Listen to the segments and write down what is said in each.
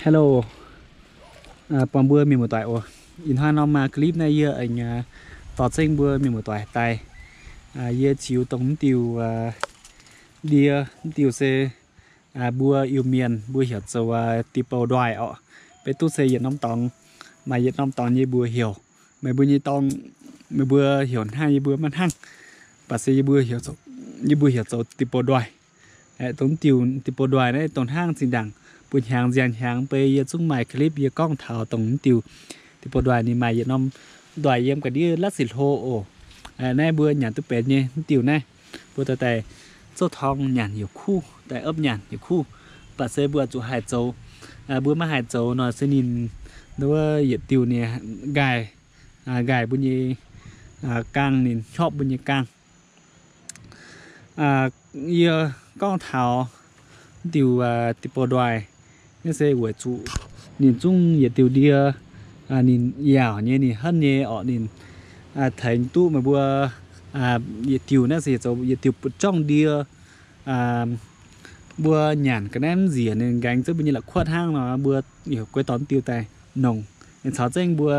Hello, buangh mbuo mienh muoz-doic oc. Ih hnoi norm clip naaiv yie aengx dorh zengv mbuo mienh muoz-doic daaih, yie ziux dongh mv diuh ndie. Mv diuh se mbuo Iu-Mienh mbuo heuc zoux diuh bou ndoih orqc. Beiv duqv se yietc norm dorngx, maaih yietc norm dorngx nyei mbuox heuc. Meih mbuo nyei dorngx, meih mbuo heuc hnangv yie mbuo maiv hnangv, mv baac se yie mbuo heuc zoux diuh bou ndoih. Dongh diuh, diuh bou ndoih naaiv dongh hnangv zinh ndaangc mbuo hnyangx nziaaux hnyangx beiv yie zungv maaih clip yie gorngv taux dongh mv diuh, diuh bou ndoih ninh maaih yietc norm ndoih yiem ga'ndiev la'sic hlo oc. Naaiv mbuo nyanc duqv benx nyei mv diuh naaiv, mbuo daaih daaih zouv torng nyanc yaac kuv, daaih opv nyanc yaac kuv. Mv baac se mbuo zuqc haih zoux. Mbuo maiv haih zoux nor se ninh, wuov yietc diuh ninh nqaih, nqaih mbuo nyei gaang, ninh hnyopv mbuo nyei gaang. Yie gorngv taux diuh, diuh bou ndoih naaiv se weic zuqc ninh zungv yietc diuh ndie, ninh yaauc nyei, ninh henv nyei orqc, ninh tengx duqv meih mbuo yietc diuh naaiv se zoux yietc diuh butv-jorngv ndie. Mbuo nyanc ga'naaiv mv nzieqc ninh nqaengx zengv mbuo nyei la'kuotv hnangv nor, mbuo heuc guei dorngx diuh daaih nongc. Caux zengv mbuo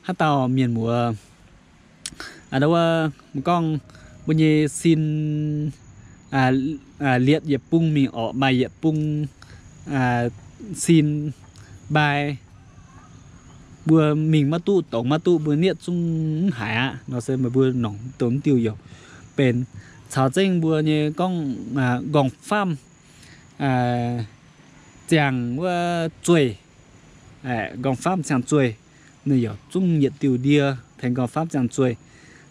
haaix dauh mienh muoz, wuov, gorngv mbuo nyei sin lietc yietc bung mingh orqc, maaih yietc bung sin mbai, mbuo mingh maiv duqv, dongz maiv duqv, mbuo nietv zungv mv haiz aqv nor se meih mbuo nongc dongh mv diuh youc benx. Caux zengv mbuo nyei gorngv nqorngv-famv ziangh wuov zueih, nqorngv-famv ziangh zueih, ninh yaac zungv yietc diuh ndie tengx nqorngv-famv ziangh zueih.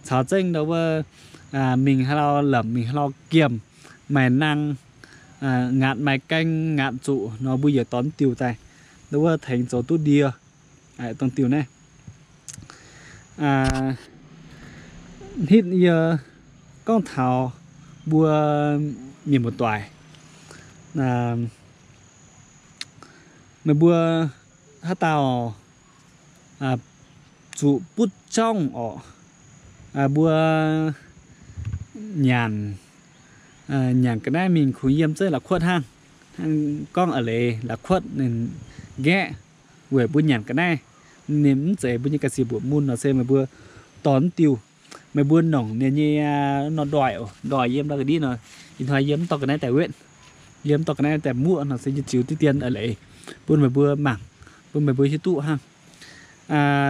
Caux zengv ndau wuov mingh haaix lau lamc, mingh haaix lau giemh, maaih nang, ngaatc maaih gaeng, ngaatc zuqc nor mbuo yaac dorh mv diuh daaih, ndau wuov tengx zoux duqv ndie. Dongh diuh naaiv, hitv yie gorngv taux mbuo mienh muoz-doic, meih mbuo haaix dauh zuqc butv jorngv orqc, mbuo nyanc, nyanc ga'naaiv mingh kungx yiem zeiv la'kuotv hnangv. Hnangv gorngv a'leiz la'kuotv ninh nqaeqv, weic mbuo nyanc ga'naaiv ninh mv zeiz mbuo nyei ga'sie mbuoqc mun nor se meih mbuo dorh mv diuh, meih mbuo nongc ninh nyei nor ndoih oc, ndoih yiem ndau ga'ndiev nor. Ih hnoi yie mv dorh ga'naaiv daaih wetv, yie mv dorh ga'naaiv daaih muoqv nor se yie ziux diqv dien a'leiz bun meih mbuo mangc, bun meih mbuo hiuv duqv hnangv.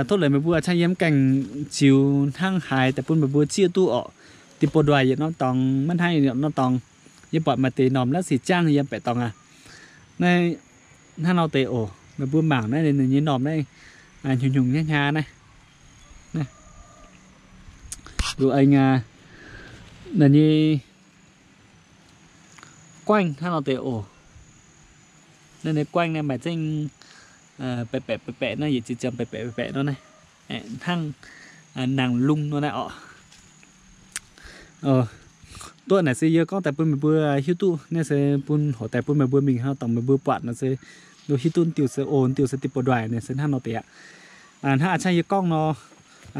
Tov leiz meih mbuo aqv cangv yie mv gaengh ziux hnangv haaix daaih bun meih mbuo zieqv duqv orqc. Diuh bou ndoih yietc norm dorngx maiv hnangv yietc norm dorngx. Yie buatc maaih deix normh la'sic jangv yiem baeqc dorngx aqv. Naaiv hnangv nor deix oc, meih mbuo mangc naaiv ninh nyei normh naaiv, hnyungc-hnyungc hnyav hnyav naaiv. Luoqc aengx naaiv nyei guaengv hnangv nor deix oc. Naaiv nyei guaengv naaiv maaih zengv baeqc baeqc baeqc baeqc nor, yietc ziex ziangh baeqc baeqc baeqc baeqc nor naaiv, hnangv nangc lungh nor naaiv orqc. Duqv naaic se yie gorngv daaih bun meih mbuo hiuv duqv, naaiv se bun hoc daaih bun meih mbuo mingh hnangv dorngx meih mbuo buatc nor se hiuv duqv diuh se o, diuh se diuh bou ndoih naaiv se hnangv nor deix aqv. Hnangv a'cangv yie gorngv nor,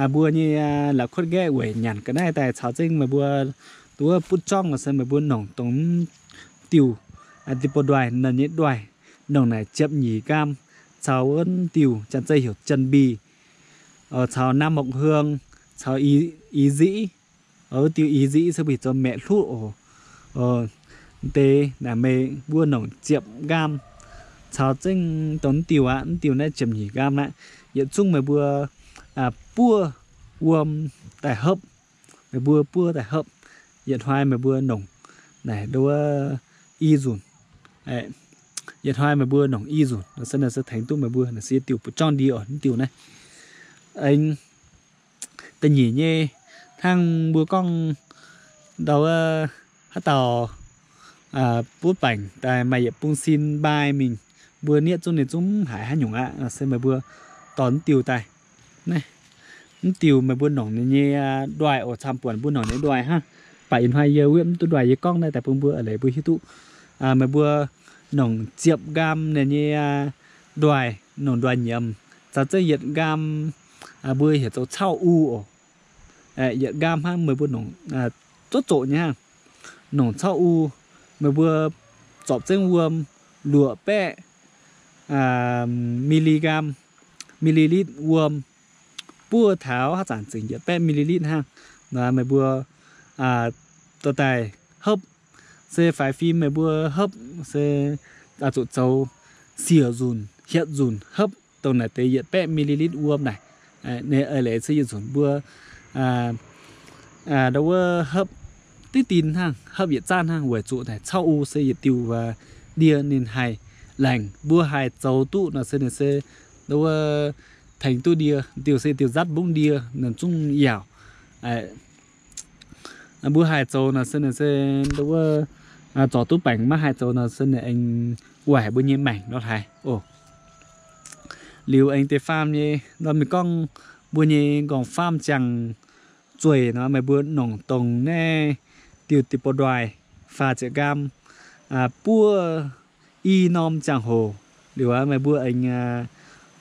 mbuo nyei la'kuotv nqaeqv weic nyanc ga'naaiv daaih caux zengv meih mbuo duqv butv jorngv nor se meih mbuo nongc dongh diuh, diuh bou ndoih, ninh nyei ndoih, nongc naaic ziepc nyeic nqaam, caux wuov diuh janx-zei heuc janx-mbih, caux nam mokc hương, caux ih nziqv, wuov diuh ih nziqv se mbuo heuc zoux maeqc hlutv oc. Deix naaic meih mbuo nongc ziepc nqaam, caux zengv dongh diuh aqv, diuh naaiv ziepc nyeic nqaam aqv. Yietc zungv meih mbuo buov wuom daaih hopv, meih mbuo buov daaih hopv. Yietc hnoi meih mbuo nongc naaic nduov i nzunc, yietc hnoi meih mbuo nongc i nzunc nor se, nor se tengx duqv meih mbuo naaic se diuh butv jorngv ndie oc, diuh naaiv. Aengx da'nyeic nyei, hnangv mbuo gorngv ndau wuov haaix dauh butv baengc daaih maaih yietc bung sin mbai mingh, mbuo nietv zungv ninh zungv mv haiz haaix nyungc aqv, se meih mbuo dorh mv diuh daaih. Naaiv, mv diuh meih mbuo nongc ninh nyei ndoih oc, camv-buonc mbuo nongc ninh ndoih hnangv. Baac ih hnoi yie wetv mv duqv ndoih, yie gorngv naaiv daaih bun mbuo a'leiz mbuo hiuv duqv. Meih mbuo nongc ziepc nqaam ninh nyei ndoih, nongc ndoih nyiemz, caux zengv yietc nqaam mbuo heuc zoux cauv u oc. Yietc nqaam hnangv meih mbuo nongc, zoqv zoqc nyei hnangv. Nongc cauv u, meih mbuo zorpc zengv wuom, luoqc baeqv, milligram, milliliter wuom, buov taux haaix zanc zengc yietc baeqv milliliter hnangv. Meih mbuo dorh daaih hopv, se faix fim meih mbuo hopv se zuqc zoux siec nzunc, hietv nzunc hopv dongh naaic deix yietc baeqv milliliter wuom naaic. Ninh eix leiz se yietc nzunc mbuo ndau wuov hopv diqv dien hnangv, hopv yietc zanc hnangv, weic zuqc naaic cauv u se yietc diuh ndie ninh haih laengc, mbuo haih zoux duqv nor se ninh se ndau wuov tengx duqv ndie, diuh se diuh nzatv mbungv ndie ninh zungv yaauc. Mbuo haih zoux nor se ninh se ndau wuov zorc duqv baengc, maiv haih zoux nor se ninh aengx waaic mbuo nyei maengc nor haaix oc. Liuz aengx deix faam nyei nor, mingh gorngv mbuo nyei nqorngv faam ziangh zueih nor, meih mbuo nongc dongh naaiv diuh dipc bou ndoih faah ziepc nqaam buov i norm ziangh hoc liuz aqv, meih mbuo aengx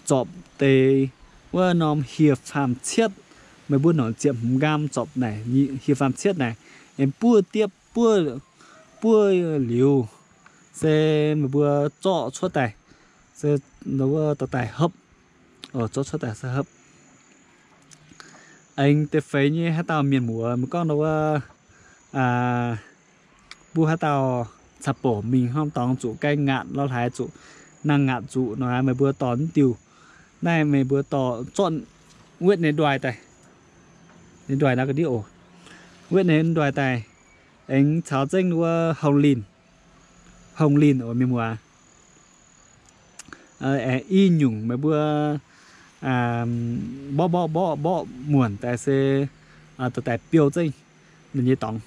zorpc deix wuov norm hieh faam cietv. Meih mbuo nongc ziepc hmz nqaam zorpc naaic hieh faam cietv naaic, aengx buov diepv buov, buov liuz se meih mbuo zorqv cuotv daaih, se wuov dorh daaih hopv, zorqv cuotv daaih se hopv. Aengx deix feix nyei haaix dauh mienh muoz maiv gorngv ndau wuov mbuo haaix dauh caux bouc mingh hnangv dorngx zuqc gaeng ngaatc lorz haaix zuqc nangh ngaatc zuqc nor, meih mbuo dorh mv diuh. Naaiv meih mbuo dorh zorqv wetv ninh ndoih daaih, ninh ndoih naaiv ga'ndiev oc. Wetv ninh ndoih daaih aengx caux zengv wuov hongh linh, hongh linh oc mienh muoz. I nyungc meih mbuo mborqv mborqv mborqv mborqv muonc daaih se dorh daaih biou zengv ninh nyei dorngx,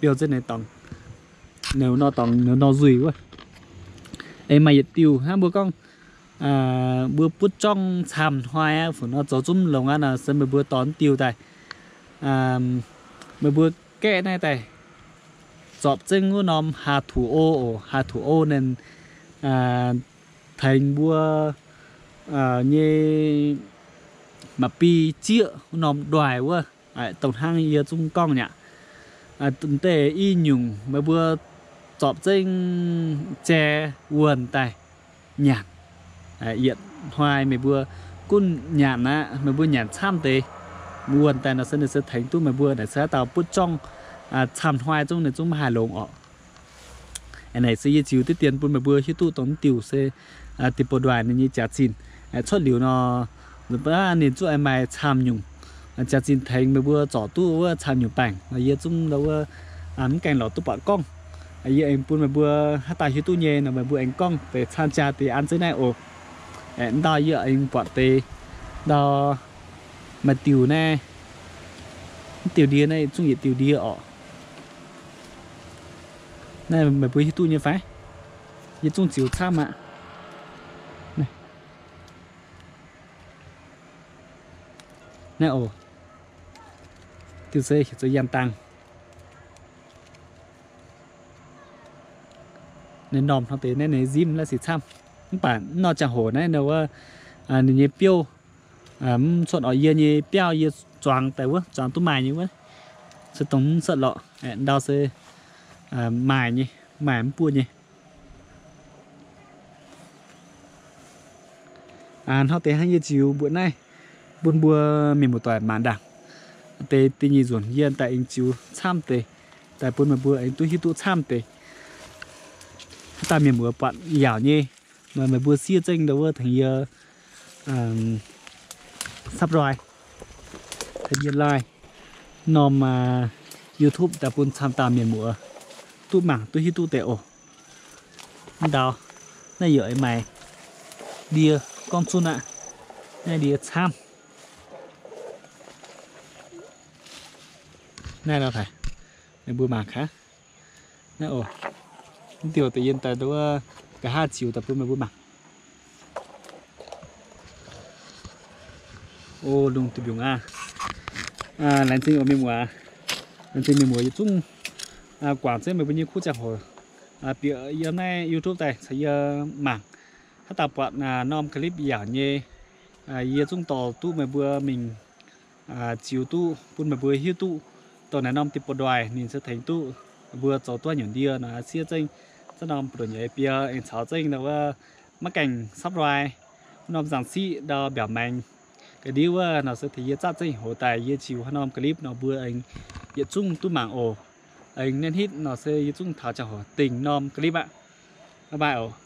biou zengv ninh dorngx, nor dorngx nor nzuih wuov. Aengx maaih yietc diuh hnangv mbuo gorngv mbuo butv jorngv camv hnoi aqv, fungc nor zoux zungv longx aqv nor se meih mbuo dorh diuh daaih, meih mbuo gaeqv naaiv daaih zorpc zengv wuov norm H two O oc, H two O ninh tengx mbuo nyei maqbi zieqv wuov norm ndoih wuov, dongh hnangv yie zungv gorngv nyei aqv. Deix i nyungc meih mbuo zorpc zengv jai wuonh daaih nyanc. Yietc hnoi meih mbuo gunv nyanc aqv, meih mbuo nyanc camv deix wuonh daaih nor se ninh se tengx duqv meih mbuo naaic se haaix dauh butv jorngv camv hnoi zungv ninh zungv maiv haih longx orqc. Naaic se yie ziux diqv dien bun meih mbuo hiuv duqv dongh mv diuh se dipc bou ndoih ninh nyei jaax-zinh cuotv liuz nor, ninh zungv aengx maaih camv nyungc jaax-zinh tengx meih mbuo zorc duqv wuov camv nyungc baengc nor, yie zungv ndau wuov mv gaengh lorz duqv buatc gorngv. Yie aengx bun meih mbuo haaix dauh hiuv duqv nyei nor meih mbuo aengx gorngv deix camv jaa deix an zeiv naaiv oc. Ndau yie aengx buatc deix ndau maaih diuh naaiv, mv diuh ndie naaiv zungv yietc diuh ndie orqc. Naaiv meih mbuo hiuv duqv nyei fai? Yie zungv ziux camv aqv. Naaiv oc, diuh se heuc zoux yanh dangh. Ninh normh hnangv deix naaiv ninh nzimv laav sic camv. Mv baac mv norm ziangh hoc naaiv wuov, ninh nyei biouv mv cuotv orqc, yie nyei biauv yie zuangx daaih wuov, zuangx duqv maaih nyei wuov, se dongh mv cuotv lorqc. Ndau se maaih nyei, maaih mv buov nyei. Hnangv deix hnangv yie ziux mbuoqc naaiv bun mbuo mienh muoz-doic mangc ndaangc. Deix da'nyeic nzunc yie daaih aengx ziux camv deix, daaih bun meih mbuo aengx duqv hiuv duqv camv deix. Haaix dauh mienh muoz buatc yaauc nyei, meih mbuo siev zengv ndau wuov tengx yie subscribe, tengx yie like norm YouTube daaih bun camv dauh mienh muoz duqv mangc duqv hiuv duqv deix oc. Ndau naaiv yaac maaih ndie gorngv zunv aqv. Naaiv ndie camv. Naaiv nor haic, meih mbuo mangc gaax. Naaiv oc, mv diuh deix yie daaih nduov nqa'haav ziux daaih bun meih mbuo mangc. O, lungh duih mbiungc aqv. Laengz zingh oc mienh muoz. Laengz zingh mienh muoz yietc zungv guangc jienv meih mbuo nyei kuv ziangh hoc bieqc yiem naaiv YouTube daaih caux yie mangc. Haaix dauh buatc norm clip yaauc nyei, yie zungv dorh duqv meih mbuo mingh ziux duqv bun meih mbuo hiuv duqv dongh naaiv norm deic-bung-ndoih ninh se tengx duqv mbuo zoux duqv nyungc ndie nor, siev zengv Zaqv norm buoz-ndoqv nyei biei aengx caux zengv ndau wuov maiv gaengh subscribe wuov norm zaangc siqv ndau mbiaauc maengx. Ga'ndiev wuov nor se tengx yie zaqv zengv hoz daaih yie ziux haaix norm clip nor mbuo aengx yietc zungv duqv mangc oc. Aengx naaiv hitv nor se yie zungv taux ziangh hoc dingh norm clip aqv. Bye bye oc.